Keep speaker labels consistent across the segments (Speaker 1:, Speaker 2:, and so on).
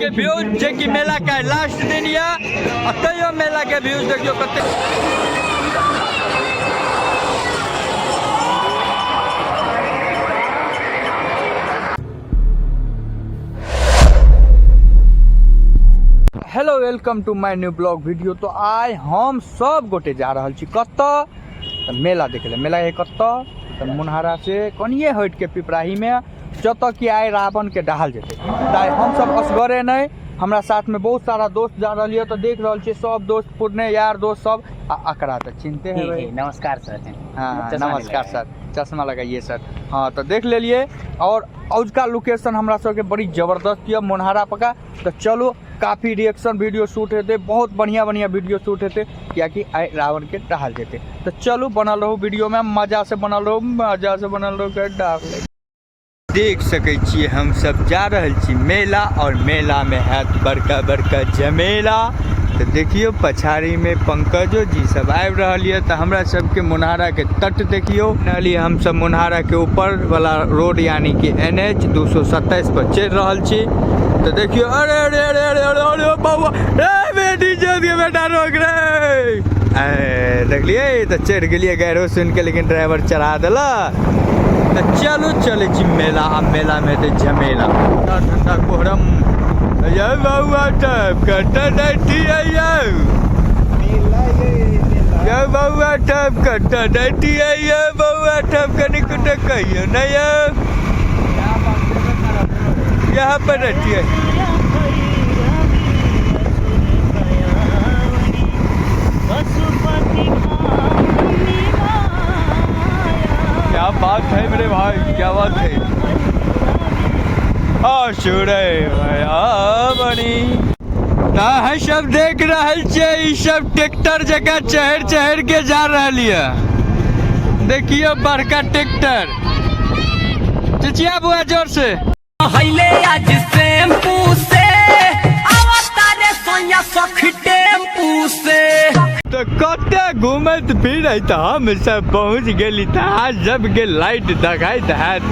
Speaker 1: के व्यूज जे कि मेला के लास्ट दिन यऽ आ तैयो मेला के व्यूज देखियौ कते। Hello welcome to my new blog video. तो आइ हम सब गोटे जा रहल छी कतऽ, तऽ मेला देखे लए। मेला है कतऽ, तऽ मुनहारा से कनिए हटि के पिपराही में, जतऽ कि आइ रावण के डाहल जेतै। तऽ आइ हमसब असगरे नहि, हमरा साथ में बहुत सारा दोस्त जा रहल यऽ। तऽ देख रहल छियै सब दोस्त, पुरने यार दोस्त सब, आ अकरा तऽ चिन्हते
Speaker 2: जी
Speaker 1: हेबै।
Speaker 2: जी नमस्कार सर।
Speaker 1: हाँ
Speaker 2: चश्मा नहीं
Speaker 1: नमस्कार
Speaker 2: लगाए।
Speaker 1: सर, चश्मा लगाइए सर। हाँ तऽ देख लेलियै। और औजका लोकेशन हमरा सबके बड़ी जबरदस्त यऽ मुनहारा पका। तऽ चलू, काफ़ी रिएक्शन वीडियो शूट हेतै, बहुत बढ़िया बढ़िया वीडियो शूट हेतै, कियाकि आइ रावण के डाहल जेतै। तऽ चलू बनल रहू वीडियो में, मजा से बनल रहू, मजा से बनल रहू। के डाल देख सकै छियै, हम सब जा रहल छी मेला, और मेला में हैत बड़का बड़का झमेला। तऽ देखियौ पछाड़ी में पंकजो जी सब आबि रहल यऽ। तऽ हमरा सबके मुनहारा के तट देखियौ। फाइनली हम सब मुनहारा के ऊपर वाला रोड यानी कि NH 227 पर चढ़ि रहल छी। तऽ देखियौ, अरे अरे अरे अरे अरे अरे बाबा, ए बेटी चल के बेटा रोक रे। ए देखलियै, तऽ चढ़ि गेलियै गैरो सुनि के, लेकिन ड्राइवर चढ़ा देलक। तऽ चलू चलै छी मेला, आ मेला में हेतै झमेला। ठंडा ठंडा कोहरम ये बउआ टाइप कट्टा डैटी आइयो, ये बउआ टाइप कट्टा डैटी आइयो, बउआ टाइप कनी कुटे कहियो नहीं यौ। यहाँ पर डैटी है। क्या बात है मेरे भाई, क्या बात है। बनी तऽ सब देख रहल छियै, ई सब ट्रैक्टर जकाँ चढ़ि चढ़ि के जा रहल यऽ। देखियौ बड़का ट्रैक्टर। चिचिया बुआ जोर से।
Speaker 3: हईले आज शैम्पू से आवतारे सोया सखी टेम्पू से।
Speaker 1: तऽ कते घूमैत फिरैत हम सब पहुँच गेली। तऽ अहाँ सबके लाइट देखाइत हैत,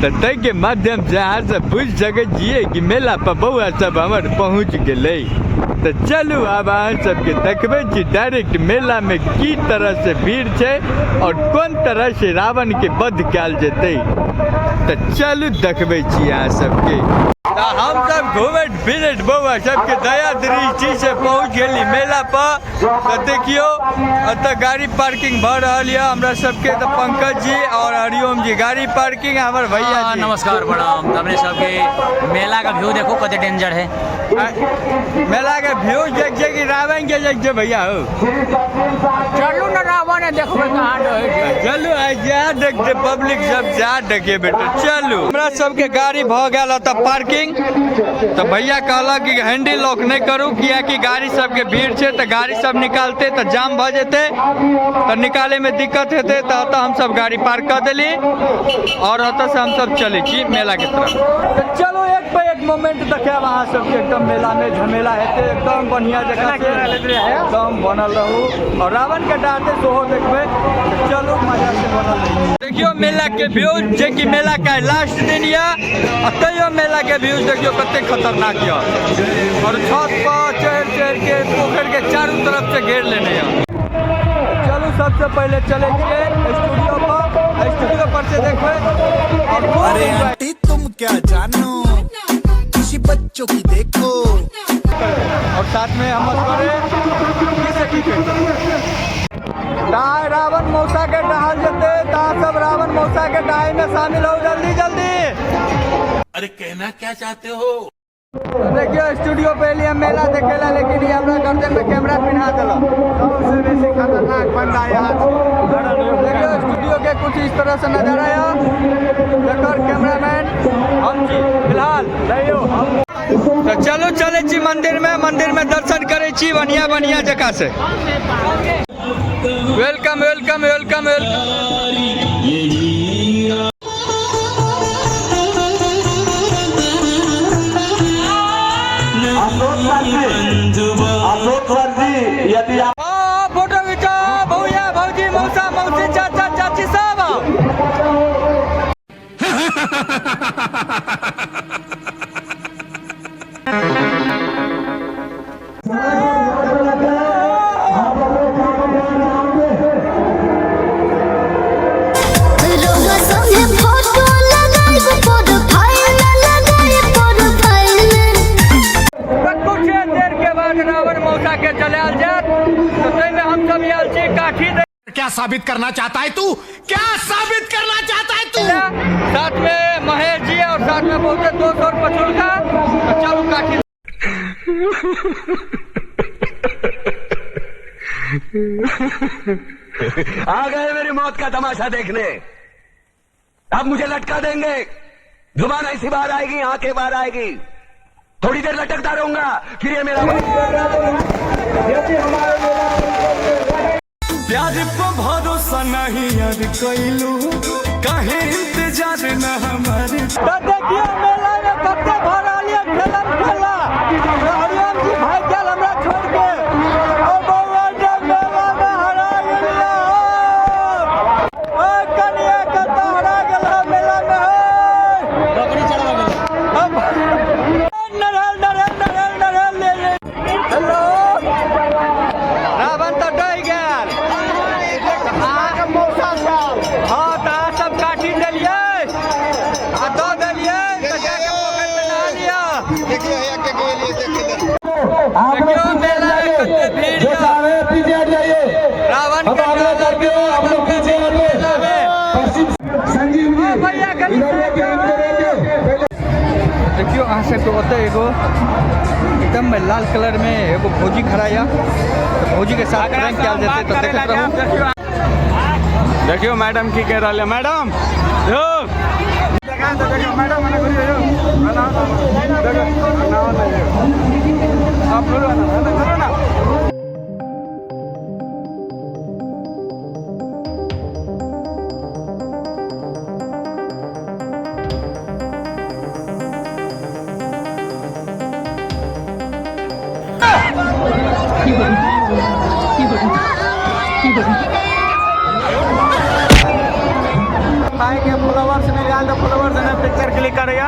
Speaker 1: तऽ ताहिके माध्यम से अहाँ सब बुझि सकै छियै कि मेला पर बौआ सब हमर पहुँच गेलै। तऽ चलू आब अहाँ सबके देखबै छी डायरेक्ट मेला में की तरह से भीड़ छै और कोन तरह से रावण के वध कयल जेतै। तऽ चलू देखबै छी अहाँ सबके। तऽ हम सब घूमैत फिरैत बौआ सबके दया दृष्टि से पहुँच गेली मेला पर। तऽ देखियौ एतऽ गाड़ी पार्किंग भऽ रहल यऽ हमरा सबके। तऽ पंकज जी और हरिओम जी गाड़ी पार्किंग, हमर भैया जी।
Speaker 2: नमस्कार प्रणाम। तऽ अपने सबके मेला का व्यू देखो कते डेंजर है।
Speaker 1: मेला के व्यू देख छै कि रावण के देख छै भैया हो?
Speaker 2: चलू ने रावण देखबै कहाँ रहै छै।
Speaker 1: चलू आइ जा देखते पब्लिक सब जा देखे बेटा। चलू हमरा सबके गाड़ी भऽ गेल ओतऽ पार्किंग। तऽ भैया कहलक कि हैंडल लॉक नहि करू, कियाकि गाड़ी सबके भीड़ छै, तऽ गाड़ी सब निकालते तऽ जाम भऽ जेतै, तऽ निकाले में दिक्कत हेतै। तऽ ओतऽ हमसब गाड़ी पार्क कऽ देली और ओतऽ से हमसब चलै छी मेला के तरफ। तऽ चलू एक पे एक मोमेंट देखायब अहाँ सबके। एकदम मेला में झमेला हेतै, एकदम बढ़िया जगह से एकदम बनल रहू और रावण के डाहते सेहो देखबै। तऽ चलू मजा से बनल रहू। देखियौ मेला के व्यूज जे कि मेला के लास्ट दिन यऽ, आ तैयो मेला के व्यूज देखियौ कते खतरनाक यऽ। और छत पर चढ़ि चढ़ि के पोखरि के चारू तरफ से घेर लेने यऽ। चलू सबसे पहिले चलै छियै स्टूडियो पर, स्टूडियो पर से देखबै और खूब
Speaker 4: अरे
Speaker 1: enjoy।
Speaker 4: Aunty तुम क्या जानो, किसी बच्चों की देखो।
Speaker 1: और साथ में हम असगरे की से की करितै। दाय रावण मौसा के डहाल जेतै, ता सब रावण मौसा के डाही में शामिल हो जल्दी जल्दी।
Speaker 5: अरे कहना क्या चाहते हो?
Speaker 1: देखियो स्टूडियो पे एलियै मेला देखे ला, लेकिन ई हमरा गर्दन में कैमरा पिन्हा देलक।
Speaker 6: सबसे बेसी खतरनाक बंदा यहाँ छै।
Speaker 1: देखियो स्टूडियो के कुछ इस तरह से नजारा है, जकर कैमरामैन हम छी फिलहाल। तऽ चलू चलै छी मंदिर में, मंदिर में दर्शन करै छी बढ़िया बढ़िया जगह से। Welcome welcome welcome welcome.
Speaker 6: Ashok sir जी यदि आप
Speaker 1: हाँ, फोटो खिंचाओ भैया भौजी मौसा मौसी चाचा चाची सब आओ। काठी दै
Speaker 4: क्या साबित करना चाहता है तू? क्या साबित करना चाहता है तू?
Speaker 1: साथ में महेश जी और साथ में बहुते दोस्त और पछुलका। तो चलू काठी।
Speaker 3: आ गए मेरी मौत का तमाशा देखने। अब मुझे लटका देंगे, जुबान ऐसी बाहर आएगी, आंखें बाहर आएगी, थोड़ी देर लटकता रहूंगा, फिर ये मेरा
Speaker 7: प्यार पर भरोसा नहीं यार कैलू, काहे इंतजार न हमारे।
Speaker 1: तो देखियो मेला में कते भरल ये ठेलन ठेला। हरिओम जी भाग गेल हमरा छोड़ के। ओ बउआ जे मेला में हरा गेलियै। ओ कनिया कतऽ हरा गेल हौ मेला में हौ।
Speaker 2: बकरी चढ़वा गेल।
Speaker 1: अब नरहल नरहल नरहल नरहल ले ले। हेलो, रावण तऽ डहि गेल। हँ, तऽ अहाँ सब काठी देलियै आ दऽ देलियै तऽ जाके पोखरिमे नहा लिअ। देखियौ मेला में कते भीड़ यऽ।
Speaker 6: पीछे हट जाइए।
Speaker 1: रावण
Speaker 6: हम
Speaker 1: के
Speaker 6: आग्रह करते हैं, आप लोग पीछे हटिए।
Speaker 1: मेला में
Speaker 6: संजीव जी,
Speaker 1: भैया, गली
Speaker 6: इधर रोकिए, इनको रोकिए पहले।
Speaker 1: देखियो अहाँ सबके ओतऽ एगो एकदम लाल कलर में एगो भौजी खड़ा यऽ, तऽ भौजी के साथ प्रैंक कयल जेतै, तऽ देखैत रहू।
Speaker 7: देखियो मैडम की कह रहल है। मैडम यो मैडम, आप करो ना। भाई के फॉलोवर्स मिल गया तो फॉलोवर्स ने पिक्चर क्लिक करैया।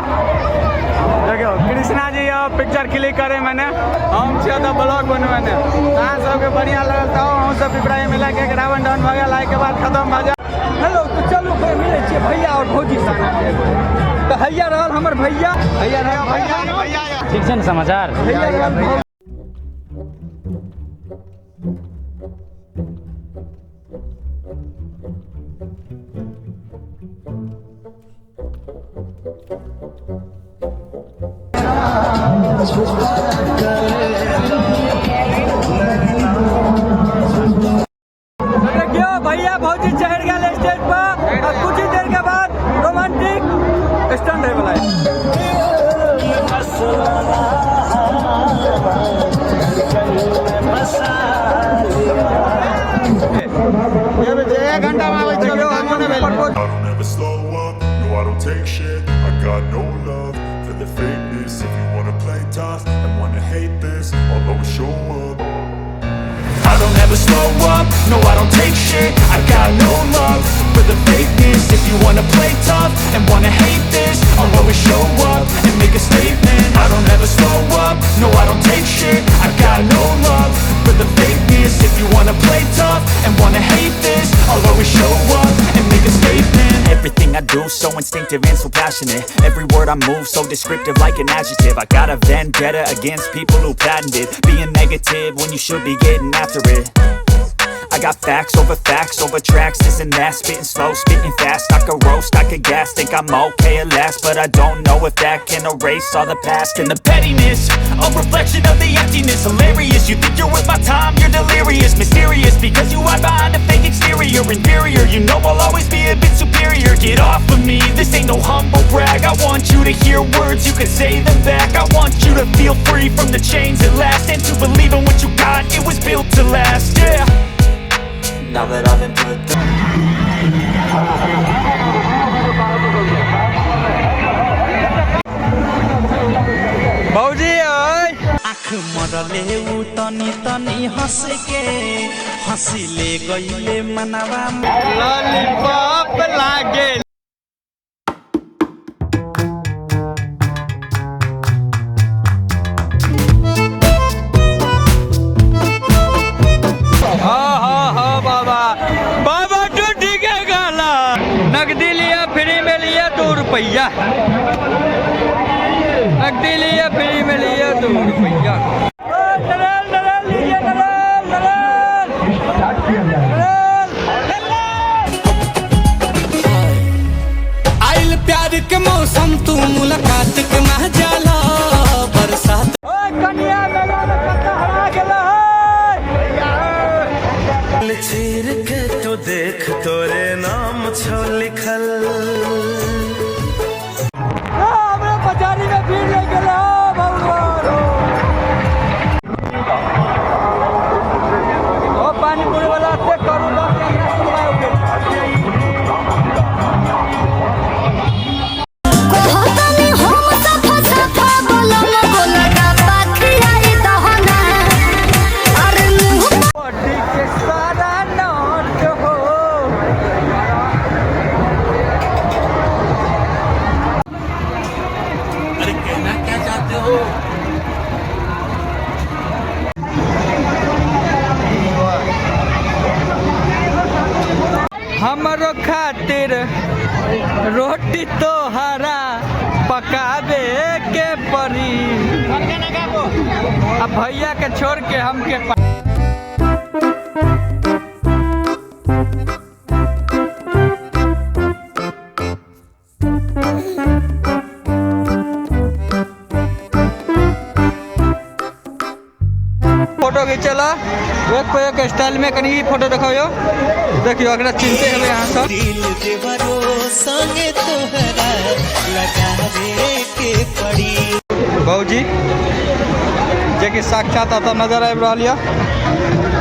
Speaker 7: देखियो कृष्णा जी यहाँ पिक्चर क्लिक करे मैंने, हम छियै तऽ ब्लॉग बनबेने। अहाँ सबके बढ़िया लगल तऽ हम सब पिपराही मेला के रावण दहन भऽ गेल, एहिके बाद खत्म भऽ जाए।
Speaker 1: हेलो, तऽ चलू फेर मिलै छियै भैया और भौजी से। तऽ हैया रहल हमर भैया, हैया रहल भैया।
Speaker 2: ठीक छै ने समाचार?
Speaker 1: भैया रहल भौजी। देखियो भैया भौजी चढ़ गेल स्टेज पर आ कुछ ही देर के बाद रोमांटिक स्टंट होय वाला है।
Speaker 6: एक घंटा में आबै
Speaker 1: देखियो अपन propose
Speaker 8: I don't ever slow up, no, I don't take shit. I got no love for the fakeness. If you wanna play tough and wanna hate this, I'll always show up.
Speaker 9: I don't ever slow up, no, I don't take shit. I got no love for the fakeness. If you wanna play tough and wanna hate this, I'll always show up and make a statement. I don't ever slow up, no, I don't take shit. I got no love for the fakeness. If you wanna play tough and wanna hate this, I'll always show up and make a statement. Everything I do, so instinctive and so passionate. Every word I move, so descriptive like an adjective. I got a vendetta against people who patented being negative when you should be getting after it. I got facts over facts over tracks, this and that. Spitting slow, spitting fast, I could roast, I could gas. Think I'm okay at last, but I don't know if that can erase all the past and the pettiness, a reflection of the emptiness. Hilarious, you think you're worth my time, you're delirious. Mysterious, because you hide behind a fake exterior. Inferior, you know I'll always be a bit superior. Get off of me, this ain't no humble brag. I want you to hear words, you can say them back. I want you to feel free from the chains at last, and to believe in what you got, it was built to last, yeah. Now that I've been put through.
Speaker 1: भौजी ओय।
Speaker 3: आँख मरले उ तनी तनी हंस के हंसिले गईले मनवा।
Speaker 1: लॉलीपॉप लागे। हाँ हाँ हाँ, बाबा बाबा टूटी के गाला। नगदी लिया फ्री में लिया 2 रुपया, नगदी लिया फ्री में लिया 2 रुपया। नरेल नरेल लीजिए, नरेल नरेल नरेल।
Speaker 10: जो देख तोरे नाम छो लिखल।
Speaker 1: हमरा पछाड़ी में भीड़ लग गेल भगवान। ओ पानी पूरी वाला एते करू लग के हमरा सुनवाई हो गेल।
Speaker 11: कहतनी हम सफा सफा बोलम गोलका पाखियाई दहना अरे मुँह
Speaker 1: बॉडी के सारा नोट हो।
Speaker 5: अरे कहना क्या चाहते हो?
Speaker 1: हमरो खातिर रोटी तोहरा पकावे के पड़ी। अब भैया के छोड़ के हमके फोटो घिंचेला एक पे एक स्टाइल में। कनी ई फोटो देखो, देखियो, एकरा चिन्हते हेबै अहाँ सब।
Speaker 10: दिल देवरो संगे तोहरा लगावे के पड़ी।
Speaker 1: भौजी, जे कि साक्षात एतऽ नजर आबि रहल यऽ।